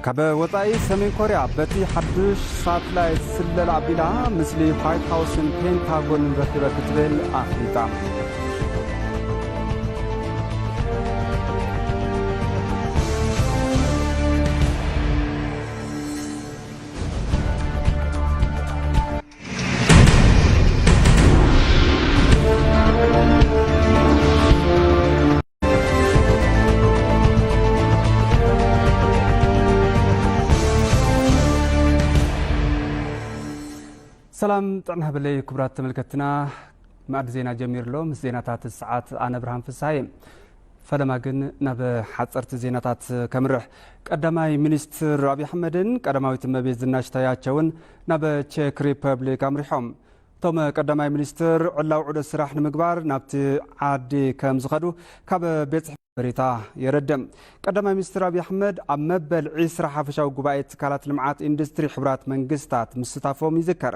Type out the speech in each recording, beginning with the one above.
ካብ ወጻኢ፣ ሰሜን ኮርያ በቲ ሓድሽ ሳትላይት ዝስለል ኣቢላ፣ ምስሊ ዋይት ሃውስን ፔንታጎንን ረኺበ ክትብል ኣፍሊጣ። ሰላም ጥዕና ይሃበለይ ክቡራት ተመልከትና፣ መኣዲ ዜና ጀሚሩ ኣሎ። ምስ ዜናታት ሰዓት ኣነ ብርሃን ፍስሃየ። ፈለማ ግን ናብ ሓጸርቲ ዜናታት ከምርሕ። ቀዳማይ ሚኒስትር ኣብይ ኣሕመድን ቀዳማዊት እመቤት ዝናሽ ታያቸውን ናብ ቼክ ሪፐብሊክ ኣምሪሖም። እቶም ቀዳማይ ሚኒስትር ዕላዊ ዑደት ስራሕ ንምግባር ናብቲ ዓዲ ከም ዝኸዱ ካብ ቤት ጽሕፈት በሬታ የረድእ። ቀዳማይ ሚኒስትር ኣብይ ኣሕመድ ኣብ መበል ዒስራ ሓፈሻዊ ጉባኤ ትካላት ልምዓት ኢንዱስትሪ ሕቡራት መንግስታት ምስታፎም ይዝከር።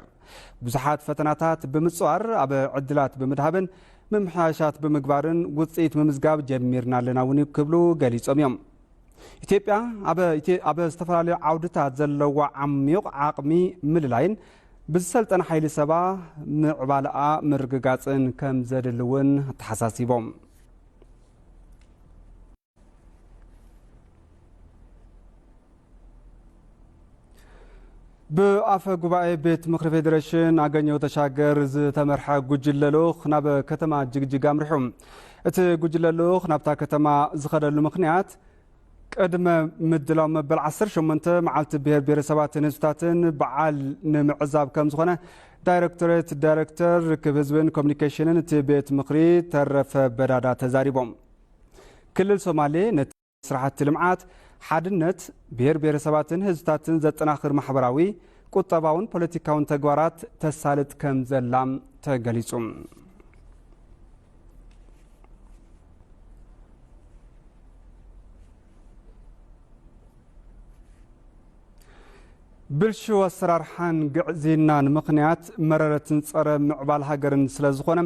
ብዙሓት ፈተናታት ብምጽዋር ኣብ ዕድላት ብምድሃብን ምምሕያሻት ብምግባርን ውጽኢት ምምዝጋብ ጀሚርና ኣለና እውን ክብሉ ገሊጾም እዮም። ኢትዮጵያ ኣብ ኢትዮ-፣ ኣብ ዝተፈላለዩ ዓውድታት ዘለዋ ዓሚቕ ዓቕሚ ምልላይን ብዝሰልጠነ ሓይሊ ሰባ ምዕባለኣ ምርግጋጽን ከም ዘድሊ እውን ኣተሓሳሲቦም። ብኣፈ ጉባኤ ቤት ምኽሪ ፌዴሬሽን ኣገኘሁ ተሻገር ዝተመርሐ ጉጅለ ልኡኽ ናብ ከተማ ጅግጅጋ ኣምሪሑ። እቲ ጉጅለ ልኡኽ ናብታ ከተማ ዝኸደሉ ምኽንያት፣ ቅድመ ምድላው መበል ዓሰርተ ሸሞንተ መዓልቲ ብሄር ብሄረሰባትን ህዝብታትን በዓል ንምዕዛብ ከም ዝኾነ ዳይሬክቶሬት ዳይሬክተር ርክብ ህዝብን ኮሚኒኬሽንን እቲ ቤት ምኽሪ ተረፈ በዳዳ ተዛሪቦም። ክልል ሶማሌ ነቲ ስራሕቲ ልምዓት፣ ሓድነት፣ ብሄር ብሄረሰባትን ህዝብታትን ዘጠናኽር ማሕበራዊ፣ ቁጠባውን ፖለቲካውን ተግባራት ተሳልጥ ከም ዘላም ተገሊጹ። ብልሽው ኣሰራርሓን ግዕዝይናን ምኽንያት መረረትን ጸረ ምዕባል ሃገርን ስለ ዝኾነ፣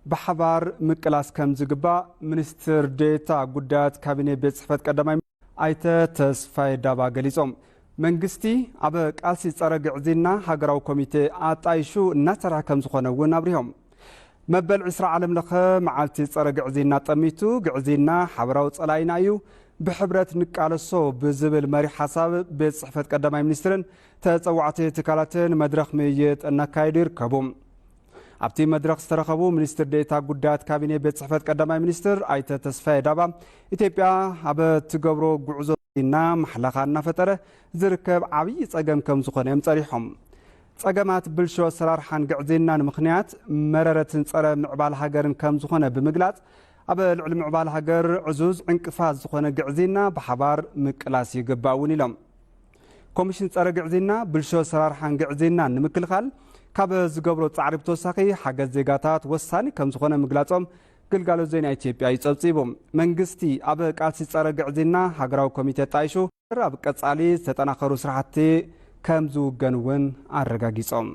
ብሓባር ምቅላስ ከም ዝግባእ ሚኒስትር ዴኤታ ጉዳያት ካቢኔ ቤት ጽሕፈት ቀዳማይ ኣይተ ተስፋዬ ዳባ ገሊጾም። መንግስቲ ኣብ ቃልሲ ጸረ ግዕዝይና ሃገራዊ ኮሚቴ ኣጣይሹ እናሰርሐ ከም ዝኾነ እውን ኣብሪሆም። መበል ዒስራ ዓለም ለኸ መዓልቲ ጸረ ግዕዝይና ጠሚቱ፣ ግዕዝይና ሓበራዊ ጸላኢና እዩ፣ ብሕብረት ንቃለሶ ብዝብል መሪሕ ሓሳብ ቤት ጽሕፈት ቀዳማይ ሚኒስትርን ተጸዋዕቲ ትካላትን መድረኽ ምይይጥ እናካየዱ ይርከቡ። ኣብቲ መድረኽ ዝተረኸቡ ሚኒስትር ዴኤታ ጉዳያት ካቢኔ ቤት ጽሕፈት ቀዳማይ ሚኒስትር ኣይተ ተስፋዬ ዳባ፣ ኢትዮጵያ ኣብ እትገብሮ ጉዕዞ ግዕዝይና ማሕለኻ እናፈጠረ ዝርከብ ዓብዪ ጸገም ከም ዝኾነ እዮም ጸሪሖም። ጸገማት ብልሽው ኣሰራርሓን ግዕዝይናን ምኽንያት መረረትን ጸረ ምዕባል ሃገርን ከም ዝኾነ ብምግላጽ፣ ኣብ ልዕሊ ምዕባል ሃገር ዕዙዝ ዕንቅፋት ዝኾነ ግዕዝይና ብሓባር ምቅላስ ይግባእ እውን ኢሎም። ኮሚሽን ጸረ ግዕዝይና ብልሽው ኣሰራርሓን ግዕዝይናን ንምክልኻል ካብ ዝገብሮ ጻዕሪ ብተወሳኺ ሓገዝ ዜጋታት ወሳኒ ከም ዝኾነ ምግላጾም ግልጋሎት ዜና ኢትዮጵያ እዩ ጸብጺቡ። መንግስቲ ኣብ ቃልሲ ጸረ ግዕዝይና ሃገራዊ ኮሚቴ ኣጣይሹ ኣብ ቀጻሊ ዝተጠናኸሩ ስራሕቲ ከም ዝውገን እውን ኣረጋጊጾም።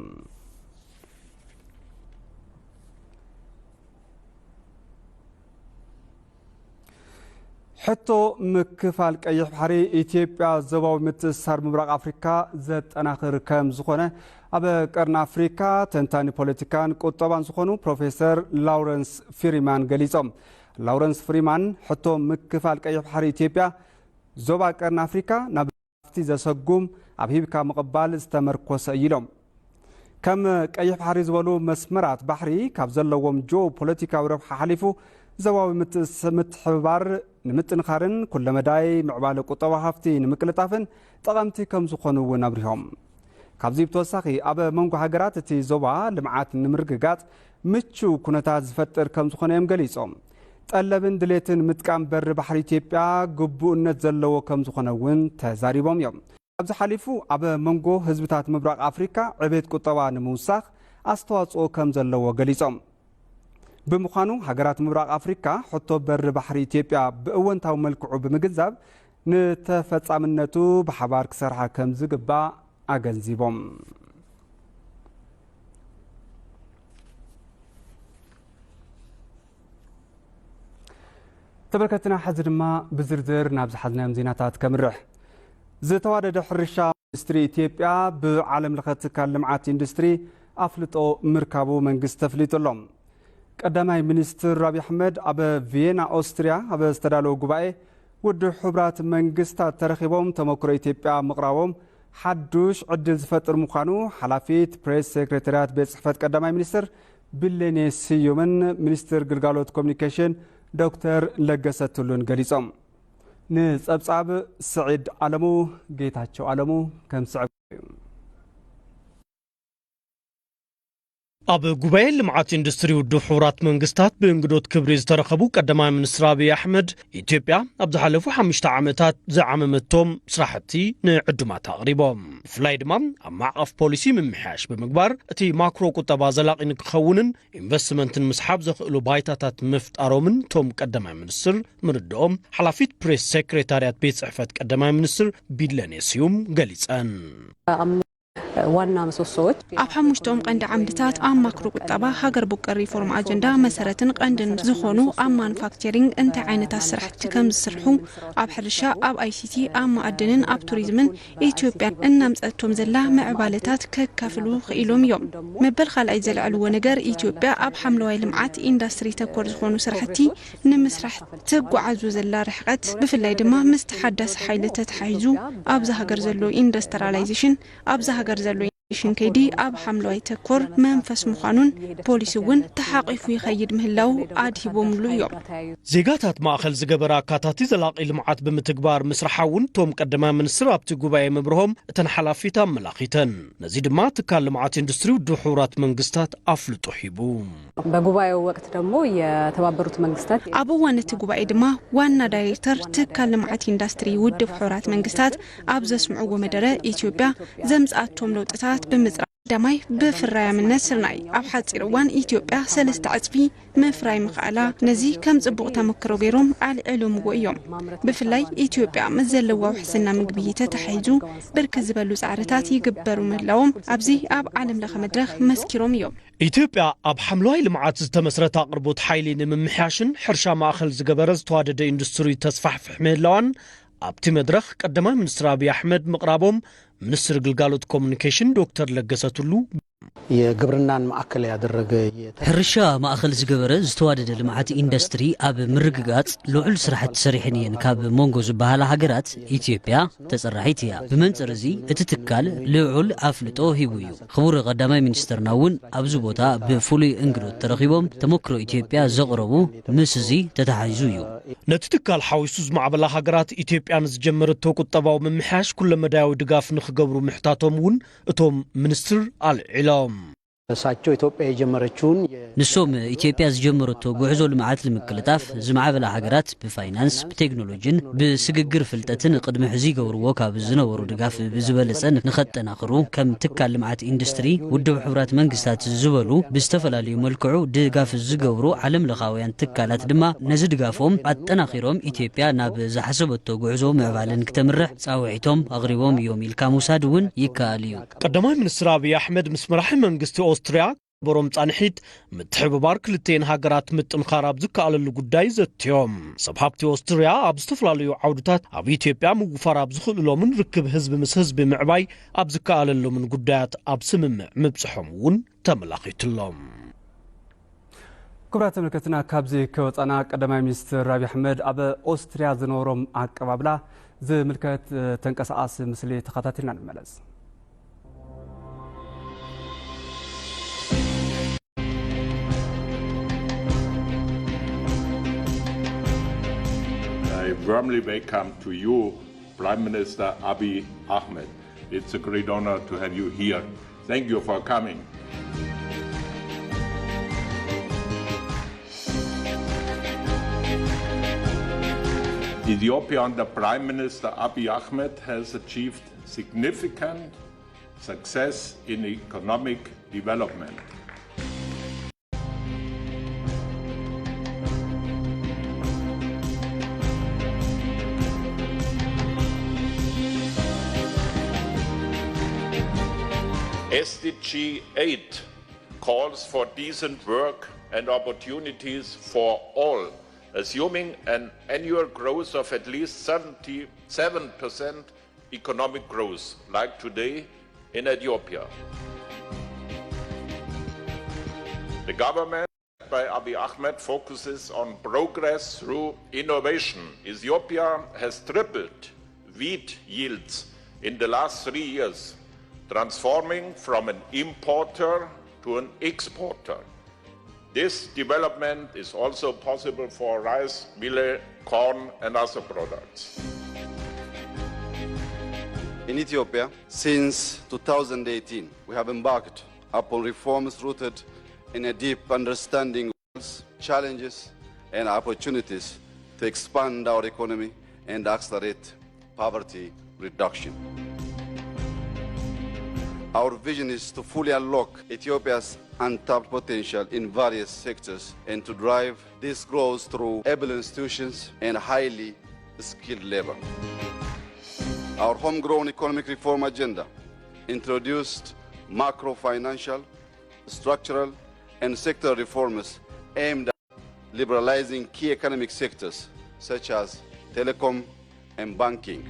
ሕቶ ምክፋል ቀይሕ ባሕሪ ኢትዮጵያ ዞባዊ ምትእስሳር ምብራቕ ኣፍሪካ ዘጠናኽር ከም ዝኾነ ኣብ ቀርኒ ኣፍሪካ ተንታኒ ፖለቲካን ቁጠባን ዝኾኑ ፕሮፌሰር ላውረንስ ፍሪማን ገሊጾም። ላውረንስ ፍሪማን ሕቶ ምክፋል ቀይሕ ባሕሪ ኢትዮጵያ ዞባ ቀርኒ ኣፍሪካ ናብ ሃፍቲ ዘሰጉም ኣብ ሂብካ ምቕባል ዝተመርኮሰ እዩ ኢሎም። ከም ቀይሕ ባሕሪ ዝበሉ መስመራት ባሕሪ ካብ ዘለዎም ጂኦ ፖለቲካዊ ረብሓ ሓሊፉ ዞባዊ ምትእስ-፣ ምትሕብባር ንምጥንኻርን ኩለመዳይ ምዕባለ ቁጠባ ሃፍቲ ንምቅልጣፍን ጠቐምቲ ከም ዝኾኑ እውን ኣብሪሆም። ካብዚ ብተወሳኺ ኣብ መንጎ ሃገራት እቲ ዞባ ልምዓት ንምርግጋጽ ምቹው ኩነታት ዝፈጥር ከም ዝኾነ እዮም ገሊጾም። ጠለብን ድሌትን ምጥቃም በሪ ባሕሪ ኢትዮጵያ ግቡእነት ዘለዎ ከም ዝኾነ እውን ተዛሪቦም እዮም። ኣብዚ ሓሊፉ ኣብ መንጎ ህዝብታት ምብራቕ ኣፍሪካ ዕቤት ቁጠባ ንምውሳኽ ኣስተዋፅኦ ከም ዘለዎ ገሊጾም። ብምዃኑ ሃገራት ምብራቕ ኣፍሪካ ሕቶ በሪ ባሕሪ ኢትዮጵያ ብእወንታዊ መልክዑ ብምግንዛብ ንተፈጻምነቱ ብሓባር ክሰርሓ ከም ዝግባእ ኣገንዚቦም። ተመልከትና፣ ሕዚ ድማ ብዝርዝር ናብ ዝሓዝናዮም ዜናታት ከምርሕ። ዝተዋደደ ሕርሻ። ሚኒስትሪ ኢትዮጵያ ብዓለም ለኸ ትካል ልምዓት ኢንዱስትሪ ኣፍልጦ ምርካቡ መንግስቲ ተፍሊጡ ኣሎ። ቀዳማይ ሚኒስትር ኣብይ ኣሕመድ ኣብ ቪየና ኦስትሪያ ኣብ ዝተዳለወ ጉባኤ ውድብ ሕቡራት መንግስታት ተረኺቦም ተመክሮ ኢትዮጵያ ምቕራቦም ሓዱሽ ዕድል ዝፈጥር ምዃኑ ሓላፊት ፕሬስ ሴክሬታርያት ቤት ጽሕፈት ቀዳማይ ሚኒስትር ቢለኔ ስዩምን ሚኒስትር ግልጋሎት ኮሚኒኬሽን ዶክተር ለገሰ ቱሉን ገሊጾም። ንጸብጻብ ስዒድ ኣለሙ፣ ጌታቸው ኣለሙ ከም ዝስዕብ። ኣብ ጉባኤ ልምዓት ኢንዱስትሪ ውድብ ሕቡራት መንግስታት ብእንግዶት ክብሪ ዝተረኸቡ ቀዳማይ ሚኒስትር ኣብይ ኣሕመድ፣ ኢትዮጵያ ኣብ ዝሓለፉ ሓሙሽተ ዓመታት ዝዓመመቶም ስራሕቲ ንዕዱማት ኣቕሪቦም። ብፍላይ ድማ ኣብ ማዕቐፍ ፖሊሲ ምምሕያሽ ብምግባር እቲ ማክሮ ቁጠባ ዘላቒ ንክኸውንን ኢንቨስትመንትን ምስሓብ ዘኽእሉ ባይታታት ምፍጣሮምን እቶም ቀዳማይ ሚኒስትር ምርድኦም ሓላፊት ፕሬስ ሴክሬታርያት ቤት ጽሕፈት ቀዳማይ ሚኒስትር ቢለኔ ስዩም ገሊጸን። ዋና ምሰሶዎች ኣብ ሓሙሽቶም ቀንዲ ዓምድታት ኣብ ማክሮ ቁጠባ፣ ሃገር በቀል ሪፎርም ኣጀንዳ መሰረትን ቀንድን ዝኾኑ ኣብ ማኑፋክቸሪንግ እንታይ ዓይነታት ስራሕቲ ከም ዝስርሑ፣ ኣብ ሕርሻ፣ ኣብ ኣይሲቲ፣ ኣብ ማዕድንን ኣብ ቱሪዝምን ኢትዮጵያ እናምፀቶም ዘላ ምዕባለታት ከካፍሉ ክኢሎም እዮም። መበል ካልኣይ ዘልዐልዎ ነገር ኢትዮጵያ ኣብ ሓምለዋይ ልምዓት ኢንዳስትሪ ተኮር ዝኾኑ ስራሕቲ ንምስራሕ ትጓዓዞ ዘላ ርሕቀት ብፍላይ ድማ ምስ ተሓዳሲ ሓይሊ ተተሓሒዙ ኣብዛ ሃገር ዘሎ ኢንዱስትራላይዜሽን ኣብዛ ሃገር ዘሎ ኢንዱስትራላይዜሽን ከይዲ ኣብ ሓምለዋይ ተኮር መንፈስ ምዃኑን ፖሊሲ እውን ተሓቒፉ ይኸይድ ምህላው ኣድሂቦምሉ እዮም። ዜጋታት ማእኸል ዝገበረ ኣካታቲ ዘላቒ ልምዓት ብምትግባር ምስርሓ እውን እቶም ቀዳማይ ሚኒስትር ኣብቲ ጉባኤ ምብርሆም እተን ሓላፊት ኣመላኺተን። ነዚ ድማ ትካል ልምዓት ኢንዱስትሪ ውድብ ሕቡራት መንግስታት ኣፍልጦ ሂቡ። በጉባኤው ወቅት ደግሞ የተባበሩት መንግስታት ኣብ እዋን እቲ ጉባኤ ድማ ዋና ዳይሬክተር ትካል ልምዓት ኢንዳስትሪ ውድብ ሕቡራት መንግስታት ኣብ ዘስምዕዎ መደረ ኢትዮጵያ ዘምፅኣቶም ለውጥታት ብምፅራብ ቀዳማይ ብፍራያምነት ስርናይ ኣብ ሓፂር እዋን ኢትዮጵያ ሰለስተ ዕፅፊ ምፍራይ ምኽኣላ ነዚ ከም ፅቡቕ ተመክሮ ገይሮም ኣልዒሎምዎ እዮም። ብፍላይ ኢትዮጵያ ምስ ዘለዋ ውሕስና ምግቢ ተተሓሒዙ ብርክት ዝበሉ ፃዕርታት ይግበሩ ምህላዎም ኣብዚ ኣብ ዓለም ለኸ መድረኽ መስኪሮም እዮም። ኢትዮጵያ ኣብ ሓምለዋይ ልምዓት ዝተመስረተ ኣቕርቦት ሓይሊ ንምምሕያሽን ሕርሻ ማእኸል ዝገበረ ዝተዋደደ ኢንዱስትሪ ተስፋሕፍሕ ምህላዋን ኣብቲ መድረኽ ቀዳማይ ሚኒስትር ኣብይ ኣሕመድ ምቕራቦም ሚኒስትር ግልጋሎት ኮሙኒኬሽን ዶክተር ለገሰ ቱሉ የግብርናን ማእከል ያደረገ ሕርሻ ማእኸል ዝገበረ ዝተዋደደ ልምዓት ኢንዱስትሪ ኣብ ምርግጋፅ ልዑል ስራሕቲ ሰሪሐን እየን ካብ መንጎ ዝበሃላ ሃገራት ኢትዮጵያ ተፀራሒት እያ። ብመንፅር እዚ እቲ ትካል ልዑል ኣፍልጦ ሂቡ እዩ። ክቡር ቀዳማይ ሚኒስትርና እውን ኣብዚ ቦታ ብፍሉይ እንግዶት ተረኺቦም ተመክሮ ኢትዮጵያ ዘቕረቡ ምስ እዚ ተተሓሒዙ እዩ። ነቲ ትካል ሓዊሱ ዝማዕበላ ሃገራት ኢትዮጵያ ንዝጀመረቶ ቁጠባዊ ምምሕያሽ ኩለመዳያዊ ድጋፍ ንክገብሩ ምሕታቶም እውን እቶም ሚኒስትር ኣልዒሎም። እሳቸው ኢትዮጵያ የጀመረችውን የ- ንሶም ኢትዮጵያ ዝጀመረቶ ጉዕዞ ልምዓት ንምቅልጣፍ ዝማዕበላ ሃገራት ብፋይናንስ፣ ብቴክኖሎጂን ብስግግር ፍልጠትን ቅድሚ ሕዚ ይገብርዎ ካብ ዝነበሩ ድጋፍ ብዝበለፀ ንኸጠናኽሩ ከም ትካል ልምዓት ኢንዱስትሪ ውድብ ሕቡራት መንግስታት ዝበሉ ብዝተፈላለዩ መልክዑ ድጋፍ ዝገብሩ ዓለም ለኻውያን ትካላት ድማ ነዚ ድጋፎም ኣጠናኺሮም ኢትዮጵያ ናብ ዝሓሰበቶ ጉዕዞ ምዕባለን ክተምርሕ ፃውዒቶም ኣቕሪቦም እዮም ኢልካ ምውሳድ እውን ይከኣል እዩ። ቀዳማይ ሚኒስትር ኣብይ ኣሕመድ ምስ መራሒ መንግስቲ ኦስትርያ በሮም ፃንሒት ምትሕብባር ክልተኤን ሃገራት ምጥንኻር ኣብ ዝከኣለሉ ጉዳይ ዘትዮም። ሰብ ሃብቲ ኦስትርያ ኣብ ዝተፈላለዩ ዓውድታት ኣብ ኢትዮጵያ ምውፋር ኣብ ዝኽእልሎምን ርክብ ህዝቢ ምስ ህዝቢ ምዕባይ ኣብ ዝከኣለሎምን ጉዳያት ኣብ ስምምዕ ምብፅሖም እውን ተመላኺትሎም። ክቡራት ተመልከትና፣ ካብዚ ከወፃና ቀዳማይ ሚኒስትር ኣብይ ኣሕመድ ኣብ ኦስትርያ ዝነበሮም ኣቀባብላ ዝምልከት ተንቀሳቓሲ ምስሊ ተኸታቲልና ንመለስ። I warmly welcome to you, Prime Minister Abiy Ahmed. It's a great honor to have you here. Thank you for coming. Ethiopia under Prime Minister Abiy Ahmed has achieved significant success in economic development. S D G eight calls for decent work and opportunities for all, assuming an annual growth of at least seventy-seven percent economic growth, like today in Ethiopia. The government by Abiy Ahmed focuses on progress through innovation. Ethiopia has tripled wheat yields in the last three years, transforming from an importer to an exporter. This development is also possible for rice, millet, corn, and other products. In Ethiopia, since two thousand eighteen, we have embarked upon reforms rooted in a deep understanding of challenges and opportunities to expand our economy and accelerate poverty reduction. Our vision is to fully unlock Ethiopia's untapped potential in various sectors and to drive this growth through able institutions and highly skilled labor. Our homegrown economic reform agenda introduced macro financial, structural, and sectoral reforms aimed at liberalizing key economic sectors such as telecom and banking.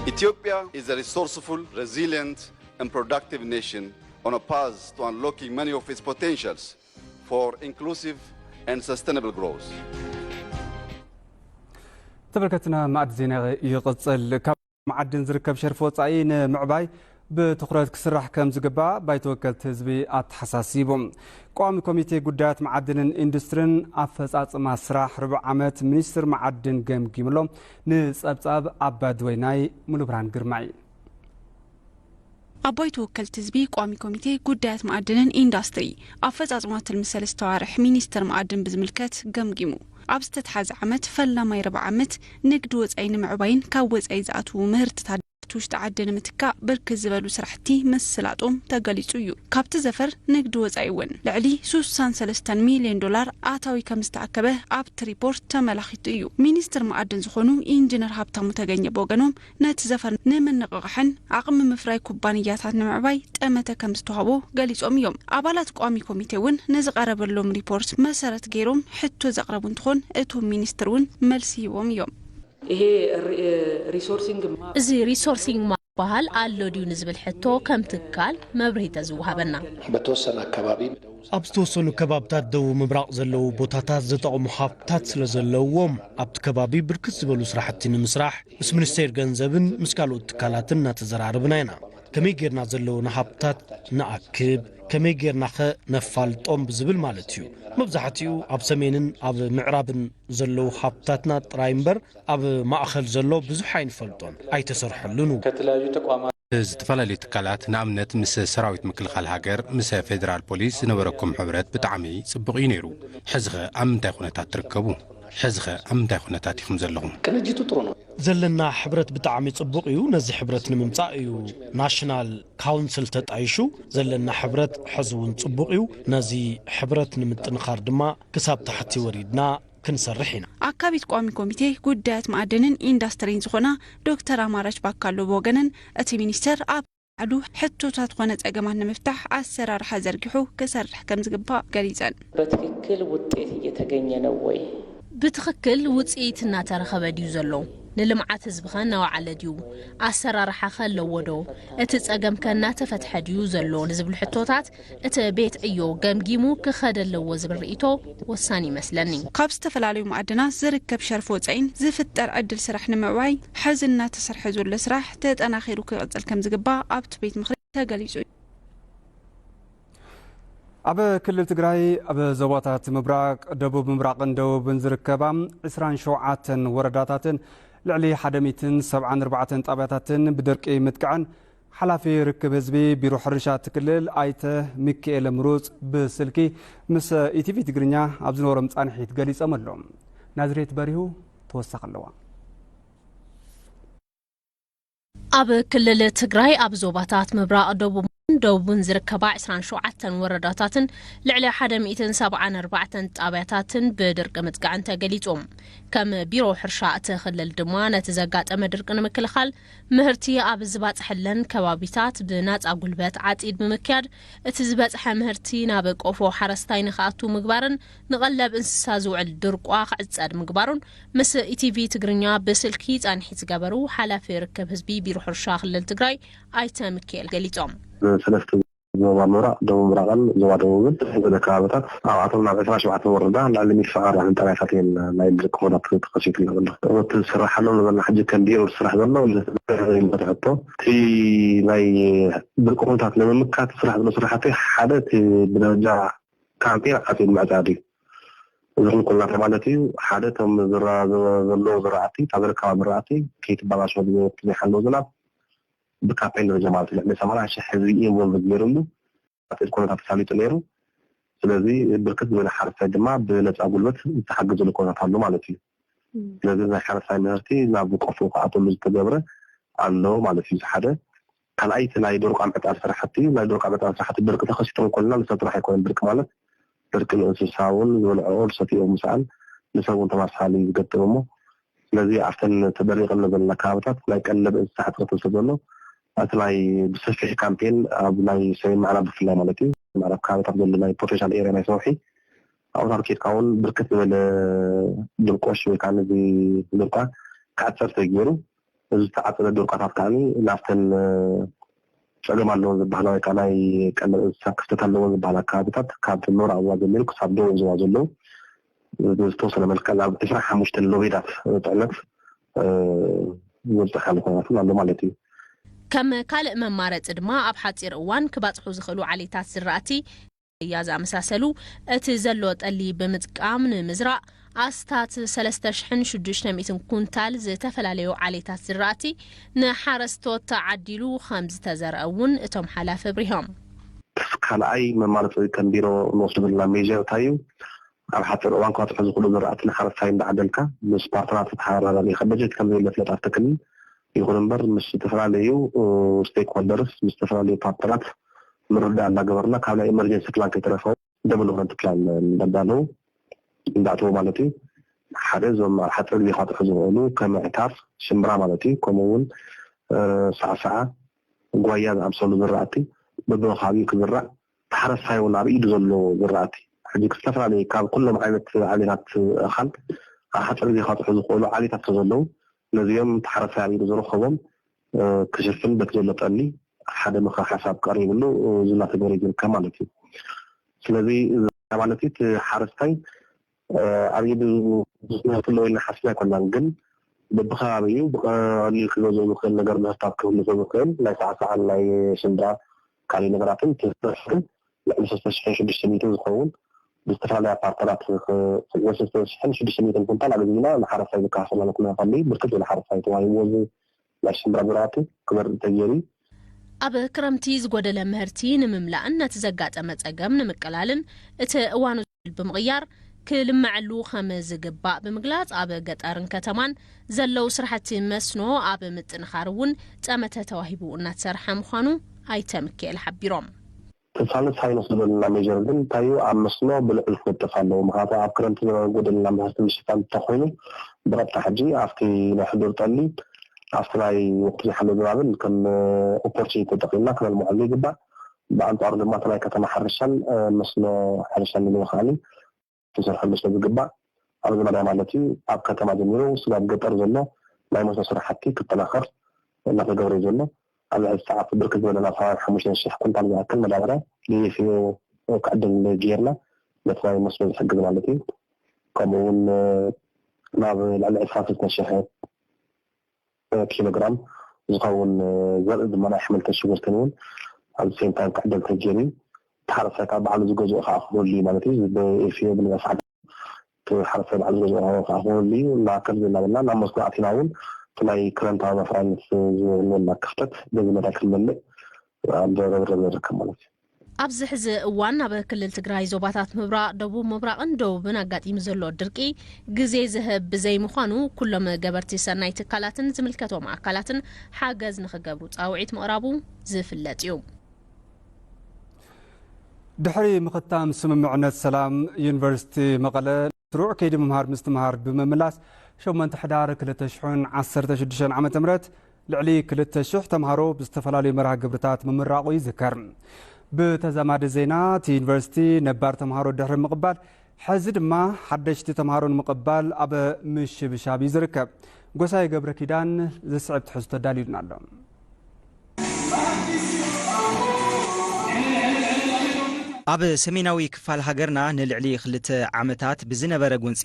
Ethiopia is a resourceful, resilient, and productive nation on a path to unlocking many of its potentials for inclusive and sustainable growth. ተመልከትና፣ ማዕድ ዜና ይቕጽል። ካብ መዓድን ዝርከብ ሸርፊ ወጻኢ ንምዕባይ ብትኹረት ክስራሕ ከም ዝግባእ ባይቶ ወከልቲ ህዝቢ ኣተሓሳሲቡ። ቋሚ ኮሚቴ ጉዳያት መዓድንን ኢንዱስትሪን ኣፈጻጽማ ስራሕ ርቡዕ ዓመት ሚኒስትር መዓድን ገምጊምሎ። ንጸብጻብ ኣባዲ ወይናይ ሙሉብርሃን ግርማይ። ኣብ ባይቶ ወከልቲ ህዝቢ ቋሚ ኮሚቴ ጉዳያት መዓድንን ኢንዳስትሪ ኣፈጻጽማ ትልሚ ሰለስተ ኣዋርሕ ሚኒስትር መዓድን ብዝምልከት ገምጊሙ። ኣብ ዝተትሓዘ ዓመት ፈላማይ ርብዓ ዓመት ንግዲ ወጻኢ ንምዕባይን ካብ ወጻኢ ዝኣትዉ ምህርትታት ውሽጢ ዓዲ ንምትካእ ብርክት ዝበሉ ስራሕቲ ምስላጦም ተገሊጹ እዩ። ካብቲ ዘፈር ንግዲ ወጻኢ እውን ልዕሊ ስሳን ሰለስተን ሚልዮን ዶላር ኣታዊ ከም ዝተኣከበ ኣብቲ ሪፖርት ተመላኺቱ እዩ። ሚኒስትር መኣድን ዝኾኑ ኢንጂነር ሃብታሙ ተገኘ ብወገኖም ነቲ ዘፈር ንምንቕቓሕን ዓቕሚ ምፍራይ ኩባንያታት ንምዕባይ ጠመተ ከም ዝተዋህቦ ገሊጾም እዮም። ኣባላት ቋሚ ኮሚቴ እውን ንዝቐረበሎም ሪፖርት መሰረት ገይሮም ሕቶ ዘቕረቡ እንትኾን እቶም ሚኒስትር እውን መልሲ ሂቦም እዮም። ይሄ ሪ-፣ ሪሶርሲንግ ማ- እዚ ሪሶርሲንግ ማበሃል ኣሎ ድዩ ንዝብል ሕቶ ከም ትካል መብርሂ ተዝወሃበና። በተወሰነ አካባቢ ኣብ ዝተወሰኑ ከባብታት ደቡብ ምብራቕ ዘለዉ ቦታታት ዝጠቕሙ ሃብትታት ስለ ዘለውዎም ኣብቲ ከባቢ ብርክት ዝበሉ ስራሕቲ ንምስራሕ ምስ ሚኒስቴር ገንዘብን ምስ ካልኦት ትካላትን እናተዘራረብና ኢና። ከመይ ጌርና ዘለውና ሃብትታት ንኣክብ፣ ከመይ ጌርናኸ ነፋልጦም ብዝብል ማለት እዩ። መብዛሕትኡ ኣብ ሰሜንን ኣብ ምዕራብን ዘለዉ ሃብትታትና ጥራይ እምበር ኣብ ማእኸል ዘሎ ብዙሕ ኣይንፈልጦን፣ ኣይተሰርሐሉን እውን። ከተለያዩ ተቋማት ዝተፈላለዩ ትካላት ንኣብነት ምስ ሰራዊት ምክልኻል ሃገር፣ ምስ ፌደራል ፖሊስ ዝነበረኩም ሕብረት ብጣዕሚ ጽቡቕ እዩ ነይሩ። ሕዚኸ ኣብ ምንታይ ኩነታት ትርከቡ? ሕዚኸ ኣብ ምንታይ ኩነታት ኢኹም ዘለኹም? ቅንጅቱ ጥሩ ነው። ዘለና ሕብረት ብጣዕሚ ጽቡቕ እዩ። ነዚ ሕብረት ንምምጻእ እዩ ናሽናል ካውንስል ተጣይሹ። ዘለና ሕብረት ሕዚ እውን ጽቡቕ እዩ። ነዚ ሕብረት ንምጥንኻር ድማ ክሳብ ታሕቲ ወሪድና ክንሰርሕ ኢና። ኣካቢት ቋሚ ኮሚቴ ጉዳያት መኣድንን ኢንዳስትሪን ዝኾና ዶክተር ኣማራች ባካሎ ብወገነን እቲ ሚኒስተር ኣብ ዓዱ ሕቶታት ኾነ ጸገማት ንምፍታሕ ኣሰራርሓ ዘርጊሑ ክሰርሕ ከም ዝግባእ ገሊጸን። በትክክል ውጤት እየተገኘ ነው ወይ? ብትኽክል ውጽኢት እናተረኸበ ድዩ ዘሎ? ንልምዓት ህዝብኸ እናወዓለ ድዩ? ኣሰራርሓኸ ኣለዎ ዶ? እቲ ጸገምከ እናተፈትሐ ድዩ ዘሎ? ንዝብሉ ሕቶታት እቲ ቤት ዕዮ ገምጊሙ ክኸደ ኣለዎ ዝብል ርእይቶ ወሳኒ ይመስለኒ። ካብ ዝተፈላለዩ ማዕድናት ዝርከብ ሸርፊ ወጻኢን ዝፍጠር ዕድል ስራሕ ንምዕባይ ሕዚ እናተሰርሐ ዘሎ ስራሕ ተጠናኺሩ ክቕጽል ከም ዝግባእ ኣብቲ ቤት ምኽሪ ተገሊጹ እዩ። ኣብ ክልል ትግራይ ኣብ ዞባታት ምብራቕ፣ ደቡብ ምብራቕን ደቡብን ዝርከባ ዕስራን ሸውዓተን ወረዳታትን ልዕሊ ሓደ ሚእትን ሰብዓን ኣርባዕተን ጣብያታትን ብድርቂ ምጥቃዕን ሓላፊ ርክብ ህዝቢ ቢሮ ሕርሻ እቲ ክልል ኣይተ ሚካኤል ምሩፅ ብስልኪ ምስ ኢቲቪ ትግርኛ ኣብ ዝነበሮም ፃንሒት ገሊፆም ኣለዉ። ናዝሬት በሪሁ ተወሳኺ ኣለዋ። ኣብ ክልል ትግራይ ኣብ ዞባታት ምብራቕ ደቡብን ደቡብን ዝርከባ ዕስራን ሸውዓተን ወረዳታትን ልዕሊ ሓደ ሚእትን ሰብዓን ኣርባዕተን ጣብያታትን ብድርቂ ምጥቃዕን ተገሊጹ። ከም ቢሮ ሕርሻ እቲ ክልል ድማ ነቲ ዘጋጠመ ድርቂ ንምክልኻል ምህርቲ ኣብ ዝባፅሐለን ከባቢታት ብናፃ ጉልበት ዓፂድ ብምክያድ እቲ ዝበፅሐ ምህርቲ ናብ ቆፎ ሓረስታይ ንክኣቱ ምግባርን ንቐለብ እንስሳ ዝውዕል ድርቋ ክዕፀድ ምግባሩን ምስ ኢቲቪ ትግርኛ ብስልኪ ፃንሒት ዝገበሩ ሓላፊ ርክብ ህዝቢ ቢሮ ሕርሻ ክልል ትግራይ ኣይተ ሚካኤል ገሊፆም። ሰለስተ ዞባ ምብራቕ፣ ደቡብ ምብራቕን ዞባ ደቡብን ዝበለ ከባብታት ኣብኣቶም ናብ ዕስራን ሸውዓተን ወረዳ ልዕሊ ሚእቲ ሰብዓን ኣርባዕተን ጣብያታት እየን ናይ ድርቂ ኩነታት ተኸሲቱ ዘሎ። እቲ ዝስራሓሎም ዘለና ሕጂ ከም ቢሮ ዝስራሕ ዘሎ ተሕቶ እቲ ናይ ድርቂ ኩነታት ንምምካት ዝስራሕ ዘሎ ስራሕቲ ሓደ እቲ ብደረጃ ካምፔን ዓፂድ ምዕፃድ እዩ። እዚ ክንኩልና ማለት እዩ ሓደ እቶም ዝራ- ዘለዉ ዝራእቲ ካብ ዝርከባ ዝራእቲ ከይትባላሸው ብዘይሓለዎ ዝናብ ብካምፔን ደረጃ ማለት እዩ ልዕሊ ሰማንያ ሺሕ ህዝቢ ኢንቮልቭ ገይሩሉ ዓፂድ ኩነታት ተሳሊጡ ነይሩ። ስለዚ ብርክት ዝበለ ሓረስታይ ድማ ብነፃ ጉልበት ዝተሓገዘሉ ኩነታት ኣሎ ማለት እዩ። ስለዚ ናይ ሓረስታይ ምህርቲ ናብ ቆፎ ክኣተሉ ዝተገብረ ኣሎ ማለት እዩ። ሓደ ካልኣይ እቲ ናይ ደርቋ ምዕፃድ ስራሕቲ ናይ ደርቋ ምዕፃድ ስራሕቲ ድርቂ ተኸሲቶም ኮልና ንሰብ ጥራሕ ኣይኮነን ድርቂ ማለት ድርቂ ንእንስሳ እውን ዝበልዕኦ ዝሰትዮ ምስኣን ንሰብ እውን ተማሳሳሊ ዝገጥም እሞ ስለዚ ኣብተን ተደሪቐን ዘለና ከባብታት ናይ ቀለብ እንስሳ ሕፅረት ስለ ዘሎ እቲ ናይ ብሰፊሕ ካምፔን ኣብ ናይ ሰሜን ምዕራብ ብፍላይ ማለት እዩ ምዕራብ ከባብታት ዘሎ ናይ ፖቴንሻል ኤሪያ ናይ ሰውሒ ኣብታት ኬድካ እውን ብርክት ዝበለ ድርቆሽ ወይ ከዓ ነዚ ድርቋ ክዓፀር ተገይሩ እዚ ዝተዓፀረ ድርቋታት ከዓ ናብተን ፀገም ኣለዎ ዝበሃላ ወይ ከዓ ናይ ቀለብ እንስሳ ክፍተት ኣለዎ ዝበሃላ ከባብታት ካብ ኖራ ኣዋ ጀሚሩ ክሳብ ደቡብ ዞባ ዘለዉ ዝተወሰነ መልክዕ ናብ ዕስራን ሓሙሽተን ሎቤዳት ፅዕነት ዝበፅሓሉ ኩነታት እውን ኣሎ ማለት እዩ። ከም ካልእ መማረፂ ድማ ኣብ ሓፂር እዋን ክባፅሑ ዝኽእሉ ዓሌታት ዝራእቲ እያ ዝኣመሳሰሉ እቲ ዘሎ ጠሊ ብምጥቃም ንምዝራእ ኣስታት ሰለስተ ሽሕን ሽዱሽተ ሚእትን ኩንታል ዝተፈላለዩ ዓሌታት ዝራእቲ ንሓረስቶት ተዓዲሉ ከም ዝተዘርአ እውን እቶም ሓላፊ ኣብሪሆም። ካልኣይ መማረፂ ከም ቢሮ ንወስዶ ዘለና ሜጀር እንታይ እዩ? ኣብ ሓፂር እዋን ክባፅሑ ዝኽእሉ ዝራእቲ ንሓረስታይ እንዳዓደልካ ምስ ፓርትነር ተተሓባባሪ ኢኻ። በጀት ከም ዘየለ ፍለጥ ኣብቲ ክልል ይኹን እምበር ምስ ዝተፈላለዩ ስቴክሆልደርስ ምስ ዝተፈላለዩ ፓርትነራት ምርድዳእ እንዳገበርና ካብ ናይ ኤመርጀንሲ ፕላን ከይተረፈ ደቨሎፕመንት ፕላን እንዳዳለዉ እንዳእተዉ ማለት እዩ። ሓደ እዞም ኣብ ሓፂር ግዜ ክባፅሑ ዝኽእሉ ከም ዕታር፣ ሽምብራ ማለት እዩ። ከምኡ እውን ሳዕሳዓ፣ ጓያ ዝኣምሰሉ ዝራእቲ በብከባቢኡ ክዝራእ ተሓረስታይ እውን ኣብ ኢዱ ዘሎ ዝራእቲ ሕጂ ዝተፈላለዩ ካብ ኩሎም ዓይነት ዓሌታት ኣኻል ኣብ ሓፂር ግዜ ክባፅሑ ዝኽእሉ ዓሌታት ስለዘለዉ ነዚኦም ተሓረስታይ ኣብ ኢዱ ዝረኸቦም ክሽፍን በቲ ዘሎ ጠሊ ሓደ ምኽሪ ሓሳብ ቀሪብሉ እዚ እናተገበረ እዩ ዝርከብ ማለት እዩ። ስለዚ እዚ ማለት እቲ ሓረስታይ ኣብ ኢዱ ምህርቲ ኣሎ ኢልና ሓሲብና ኣይኮናን፣ ግን በብከባቢኡ ብቐሊል ክገዝኦ ዝኽእል ነገር ምህርታት ክህሉ ስለዝኽእል ናይ ሳዕሳዕን ናይ ሽንዳ ካልእ ነገራትን ትስርሕ ግን ልዕሊ ሰለስተ ሽሕን ሽዱሽተ ሚእትን ዝኸውን ብዝተፈላለያ ፓርተራት ሰለስተ ሽሕን ሽዱሽተ ሚእትን ኩንታል ኣግዚእና ንሓረስታይ ዝከፋፈለሉ ኩነታት ኣሎ። ብርክት ዝበለ ሓረስታይ ተዋሂብዎ እዚ ናይ ሽምብራ ዝራእቲ ክበርእ ተገይሩ እዩ። ኣብ ክረምቲ ዝጎደለ ምህርቲ ንምምላእን ነቲ ዘጋጠመ ጸገም ንምቅላልን እቲ እዋኑ ብምቕያር ክልመዐሉ ከም ዝግባእ ብምግላጽ ኣብ ገጠርን ከተማን ዘለዉ ስራሕቲ መስኖ ኣብ ምጥንኻር እውን ጠመተ ተዋሂቡ እናተሰርሐ ምዃኑ ኣይተ ሚካኤል ሓቢሮም። ተሳልሳይ ንወስዶ ዘለና ሜጀር ግን እንታይ እዩ ኣብ መስኖ ብልዑል ክነጥፍ ኣለዎ። ምክንያቱ ኣብ ክረምቲ ዝጎደለና ምህርቲ ምሽፋን እንተኮይኑ ብቐጥታ ሕጂ ኣብቲ ናይ ሕዱር ጠሊ ኣብቲ ናይ ወቅቲ ዘይሓሎ ዝናብን ከም ኦፖርቹኒቲ ተጠቂምና ክነልምዐሉ ይግባእ። ብኣንፃሩ ድማ እቲ ናይ ከተማ ሕርሻን መስኖ ሕርሻን ንግሆ ከዓኒ ክንሰርሐሉ ስለ ዝግባእ ኣብዚ መዳይ ማለት እዩ ኣብ ከተማ ጀሚሩ ስጋብ ገጠር ዘሎ ናይ መስኖ ስራሕቲ ክጠናኸር እናተገብረ እዩ ዘሎ። ኣብ ሕዚ ሰዓት ብርክት ዝበለ ናብ ሰብዓን ሓሙሽተን ሽሕ ኩንታል ዝኣክል መዳበርያ ብኤፍኤኦ ክዕደል ጌርና ነቲ ናይ መስኖ ዝሕግዝ ማለት እዩ። ከምኡ እውን ናብ ልዕሊ ዕስራን ሰለስተን ሽሕ ኪሎ ግራም ዝኸውን ዘርኢ ድማ ናይ ኣሕምልትን ሽጉርትን እውን ኣብዚ ሴም ታይም ክዕደል ተጀርዩ ተሓረስታይ ከዓ ባዕሉ ዝገዝኦ ከዓ ክህሉ እዩ ማለት እዩ። ብኤፍኤ ብንበስዓ ሓረስታይ ባዕሉ ዝገዝኦ ከዓ ክህሉ እዩ። እና ከምዚ እናበልና ናብ መስኖ ኣቲና እውን እቲ ናይ ክረምታዊ መፍራይነት ዝህልወና ክፍተት በዚ መዳይ ክንመልእ ኣብ ዝረብረብ ይርከብ ማለት እዩ። ኣብዚ ሕዚ እዋን ኣብ ክልል ትግራይ ዞባታት ምብራቕ፣ ደቡብ ምብራቕን ደቡብን ኣጋጢሙ ዘሎ ድርቂ ግዜ ዝህብ ብዘይምዃኑ፣ ኩሎም ገበርቲ ሰናይ ትካላትን ዝምልከቶም ኣካላትን ሓገዝ ንኽገብሩ ፃውዒት ምቕራቡ ዝፍለጥ እዩ። ድሕሪ ምኽታም ስምምዕነት ሰላም፣ ዩኒቨርሲቲ መቐለ ስሩዕ ከይዲ ምምሃር ምስትምሃር ብምምላስ፣ ሸሞንተ ሕዳር ክልተ ሽሕን ዓሰርተ ሽዱሽተን ዓመተ ምህረት ልዕሊ ክልተ ሽሕ ተምሃሮ ብዝተፈላለዩ መርሃ ግብርታት ምምራቑ ይዝከር። ብተዛማዲ ዜና፣ እቲ ዩኒቨርሲቲ ነባር ተምሃሮ ድሕሪ ምቕባል፣ ሕዚ ድማ ሓደሽቲ ተምሃሮ ንምቕባል ኣብ ምሽብሻብ እዩ ዝርከብ። ጎሳይ ገብረ ኪዳን ዝስዕብ ትሕዝቶ ኣዳልዩልና ኣሎ። ኣብ ሰሜናዊ ክፋል ሃገርና ንልዕሊ ክልተ ዓመታት ብዝነበረ ጎንፂ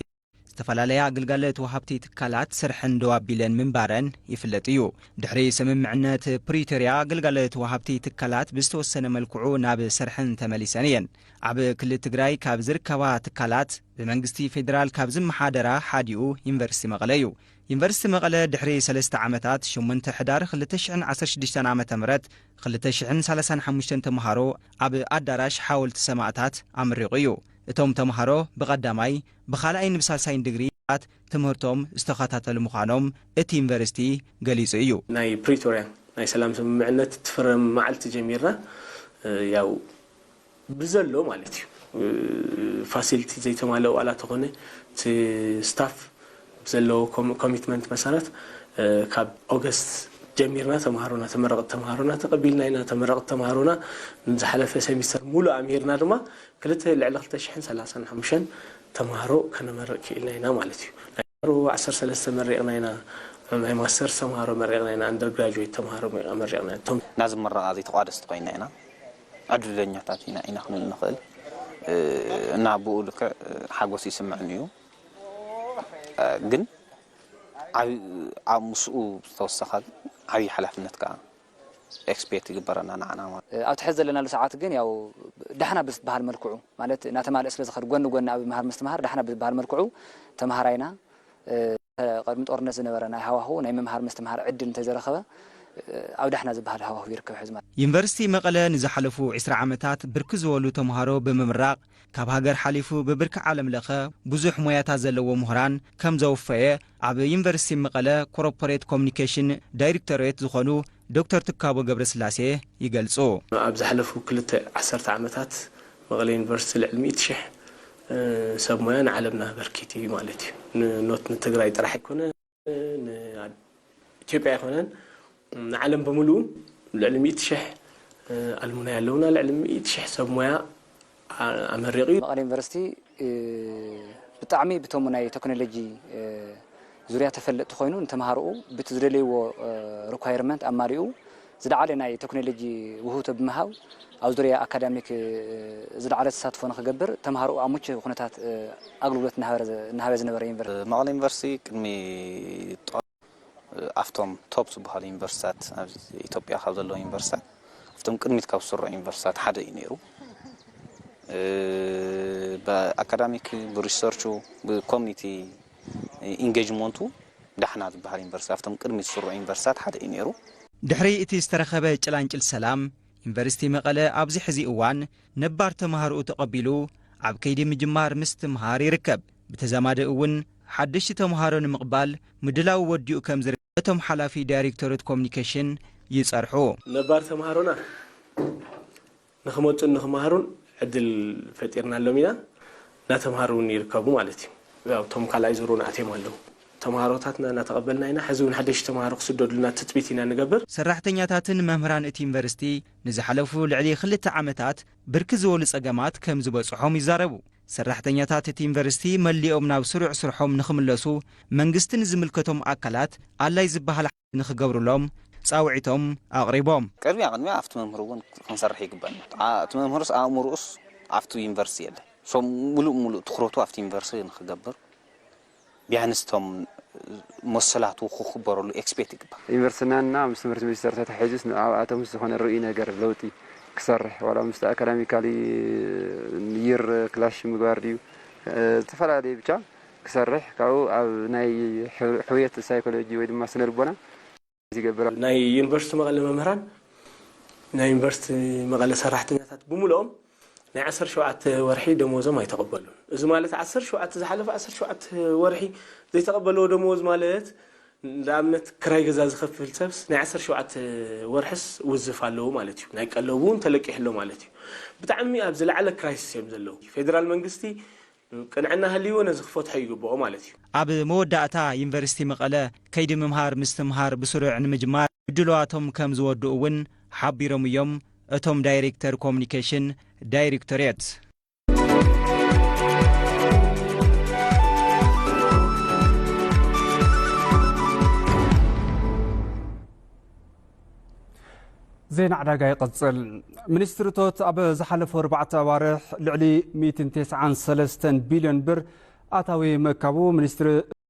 ዝተፈላለያ ግልጋሎት ወሃብቲ ትካላት ስርሐን ደው ኣቢለን ምንባረን ይፍለጥ እዩ። ድሕሪ ስምምዕነት ፕሪቶርያ፣ ግልጋሎት ወሃብቲ ትካላት ብዝተወሰነ መልክዑ ናብ ስርሐን ተመሊሰን እየን። ኣብ ክልል ትግራይ ካብ ዝርከባ ትካላት፣ ብመንግስቲ ፌዴራል ካብ ዝመሓደራ ሓዲኡ ዩኒቨርሲቲ መቐለ እዩ። ዩኒቨርሲቲ መቐለ ድሕሪ ሰለስተ ዓመታት፣ ሸሞንተ ሕዳር ክልተ ሽሕን ዓሰርተ ሽዱሽተን ዓመተ ምህረት፣ ክልተ ሽሕን ሰላሳን ሓሙሽተን ተምሃሮ ኣብ ኣዳራሽ ሓወልቲ ሰማእታት ኣምሪቑ እዩ። እቶም ተምሃሮ ብቐዳማይ፣ ብኻልኣይን ብሳልሳይን ዲግሪታት ትምህርቶም ዝተኸታተሉ ምዃኖም እቲ ዩኒቨርሲቲ ገሊጹ እዩ። ናይ ፕሪቶርያ ናይ ሰላም ስምምዕነት ትፍረም መዓልቲ ጀሚርና፣ ያው ብዘሎ ማለት እዩ፣ ፋሲሊቲ ዘይተማለኡ ዋላ ተኾነ፣ እቲ ስታፍ ብዘለዎ ኮም-፣ ኮሚትመንት መሰረት፣ ካብ ኦገስት ጀሚርና ተምሃሮና፣ ተመረቕቲ ተምሃሮና ተቐቢልና ኢና። ተመረቕቲ ተምሃሮና ንዝሓለፈ ሴሚስተር ሙሉእ ኣምሂርና ድማ ክልተ፣ ልዕሊ ክልተ ሽሕን ሰላሳን ሓሙሽተን ተምሃሮ ከነመርቕ ክኢልና ኢና ማለት እዩ። ናይ ዓሰርተ ሰለስተ መሪቕና ኢና፣ ናይ ማስተርስ ተምሃሮ መሪቕና ኢና፣ ኣንደር ግራጁዌት ተምሃሮ መሪቕና ኢና። እቶም ናዚ ምረቓ ዘይተቋደስቲ ኮይና ኢና፣ ዕድለኛታት ኢና፣ ኢና ክንብል ንኽእል። እና ብኡ ልክዕ ሓጎስ ይስምዕን እዩ። ግን ኣብ ምስኡ ዝተወሰኸ ግን ዓብዪ ሓላፍነት ከዓ ኤክስፔክት ይግበረና ንዓና ማለት። ኣብቲ ሕዚ ዘለናሉ ሰዓት ግን ያው ዳሕና ብዝበሃል መልክዑ፣ ማለት እናተማልአ ስለ ዝኸድ፣ ጎኒ ጎኒ ኣብ ምሃር ምስትምሃር ዳሕና ብዝበሃል መልክዑ ተምሃራይና፣ እ፣ ቅድሚ ጦርነት ዝነበረ ናይ ሃዋህው ናይ ምምሃር ምስትምሃር ዕድል እንተዘረኸበ፣ እ፣ ኣብ ዳሕና ዝበሃል ሃዋህው ይርከብ ሕዚ ማለት። ዩኒቨርሲቲ መቐለ ንዝሓለፉ ዕስራ ዓመታት ብርክት ዝበሉ ተምሃሮ ብምምራቕ፣ ካብ ሃገር ሓሊፉ ብብርኪ ዓለም ለኸ ብዙሕ ሞያታት ዘለዎ ምሁራን ከም ዘውፈየ ኣብ ዩኒቨርሲቲ መቐለ ኮርፖሬት ኮሙኒኬሽን ዳይሬክቶሬት ዝኾኑ ዶክተር ትካቦ ገብረስላሴ ይገልጹ። ኣብ ዝሓለፉ ክልተ ዓሰርተ ዓመታት መቐለ ዩኒቨርሲቲ ልዕሊ ሚእቲ ሽሕ ሰብ ሞያ ንዓለምና ኣበርኪቱ እዩ ማለት እዩ። ን-፣ ኖት ንትግራይ ጥራሕ ኣይኮነ፣ ንኢትዮጵያ ኣይኮነን፣ ንዓለም ብምሉኡ ልዕሊ ሚእቲ ሽሕ ኣልሙናይ ኣለውና። ልዕሊ ሚእቲ ሽሕ ሰብ ሞያ ኣ-፣ ኣመሪቑ እዩ። መቐለ ዩኒቨርሲቲ፣ እ፣ ብጣዕሚ ብቶም ናይ ቴክኖሎጂ፣ እ፣ ዙርያ ተፈለጥቲ ኮይኑ፣ ንተምሃሮኡ ብቲ ዝደለይዎ፣ እ፣ ሪኳየርመንት ኣማሊኡ ዝለዓለ ናይ ቴክኖሎጂ ውህብቶ ብምሃብ፣ ኣብ ዙርያ ኣካዳሚክ፣ እ፣ ዝለዓለ ተሳትፎ ንኽገብር ተምሃሮኡ ኣብ ምቹ ኩነታት፣ እ፣ ኣገልግሎት እናሃበረ ዘ-፣ እናሃበ ዝነበረ ዩኒቨርሲቲ። መቐለ ዩኒቨርሲቲ ቅድሚ ጦር፣ እ፣ ኣብቶም ቶፕ ዝበሃሉ ዩኒቨርሲታት፣ ኣብ ኢትዮጵያ ካብ ዘለዉ ዩኒቨርሲታት፣ ኣብቶም ቅድሚት ካብ ዝስርዑ ዩኒቨርሲታት ሓደ እዩ ነይሩ። እ፣ ብኣካዳሚክ፣ ብሪሰርቹ፣ ብኮሚኒቲ ኢንጌጅመንቱ ዳሕና ዝበሃል ዩኒቨርሲቲ፣ ኣብቶም ቅድሚት ዝስርዑ ዩኒቨርሲታት ሓደ እዩ ነይሩ። ድሕሪ እቲ ዝተረኸበ ጭላንጭል ሰላም፣ ዩኒቨርሲቲ መቐለ ኣብዚ ሕዚ እዋን ነባር ተምሃሮኡ ተቐቢሉ ኣብ ከይዲ ምጅማር ምስትምሃር ይርከብ። ብተዛማዲ እውን ሓደሽቲ ተምሃሮ ንምቕባል ምድላው ወዲኡ ከም ዝርከብ እቶም ሓላፊ ዳይሬክቶሬት ኮሙኒኬሽን ይጸርሑ። ነባር ተምሃሮና ንኽመፁን ንኽመሃሩን ዕድል ፈጢርናሎም ኢና። እናተምሃሩ እውን ይርከቡ ማለት እዩ። ያው እቶም ካልኣይ ዙር እውን ኣትዮም ኣለዉ። ተምሃሮታትና እናተቐበልና ኢና። ሕዚ እውን ሓደሽቲ ተምሃሮ ክስደዱልና ትፅቢት ኢና ንገብር። ሰራሕተኛታትን መምህራን እቲ ዩኒቨርሲቲ ንዝሓለፉ ልዕሊ ክልተ ዓመታት ብርክት ዝበሉ ጸገማት ከም ዝበጽሖም ይዛረቡ። ሰራሕተኛታት እቲ ዩኒቨርሲቲ መሊኦም ናብ ስሩዕ ስርሖም ንኽምለሱ መንግስትን ዝምልከቶም ኣካላት ኣድላይ ዝበሃል ሓገዝ ንኽገብሩሎም ጻውዒቶም ኣቕሪቦም። ቅድሚያ ቅድሚያ ኣብቲ መምህር እውን ክንሰርሕ ይግበኣና። አ-፣ እቲ መምህርስ ኣእምሮኡስ ኣብቲ ዩኒቨርሲቲ የለን። ሶ ሙሉእ ሙሉእ ትኹረቱ ኣብቲ ዩኒቨርሲቲ ንኽገብር ቢያንስ እቶም መሰላቱ ክኽበረሉ ኤክስፔክት ይግባእ። ዩኒቨርሲቲና እና ምስ ትምህርቲ ሚኒስቴር ተታሒዙስ ንኣብኣቶም ዝኾነ ርእይ ነገር ለውጢ ክሰርሕ ዋላ ምስቲ ኣካዳሚካሊ ይር ክላሽ ምግባር ድዩ፣ እ፣ ዝተፈላለዩ ብቻ ክሰርሕ ካብኡ ኣብ ናይ ሕ-፣ ሕውየት ሳይኮሎጂ ወይ ድማ ስነ ልቦና ዝገብር። ናይ ዩኒቨርሲቲ መቐለ መምህራን ናይ ዩኒቨርሲቲ መቐለ ሰራሕተኛታት ብምልኦም ናይ ዓሰርተ ሸውዓተ ወርሒ ደሞዞም ኣይተቐበሉን። እዚ ማለት ዓሰርተ ሸውዓተ፣ ዝሓለፈ ዓሰርተ ሸውዓተ ወርሒ ዘይተቐበልዎ ደሞዝ ማለት፣ ንኣብነት ክራይ ገዛ ዝኸፍል ሰብስ ናይ ዓሰርተ ሸውዓተ ወርሕስ ውዝፍ ኣለዎ ማለት እዩ። ናይ ቀለቡ እውን ተለቂሑ ኣሎ ማለት እዩ። ብጣዕሚ ኣብ ዝለዓለ ክራይሲስ እዮም ዘለዉ። ፌደራል መንግስቲ ቅንዕና ህልይዎ ነዚ ክፈትሖ ይግብኦ ማለት እዩ። ኣብ መወዳእታ ዩኒቨርሲቲ መቐለ ከይዲ ምምሃር ምስትምሃር ብስሩዕ ንምጅማር ድልዋቶም ከም ዝወድኡ እውን ሓቢሮም እዮም እቶም ዳይሬክተር ኮሚኒኬሽን ዳይሬክቶሬት። ዜና ዕዳጋ ይቕጽል። ሚኒስትሪ እቶት ኣብ ዝሓለፈ ኣርባዕተ ኣዋርሕ ልዕሊ ሚእትን ተስዓን ሰለስተን ቢልዮን ብር ኣታዊ ምእካቡ ሚኒስትሪ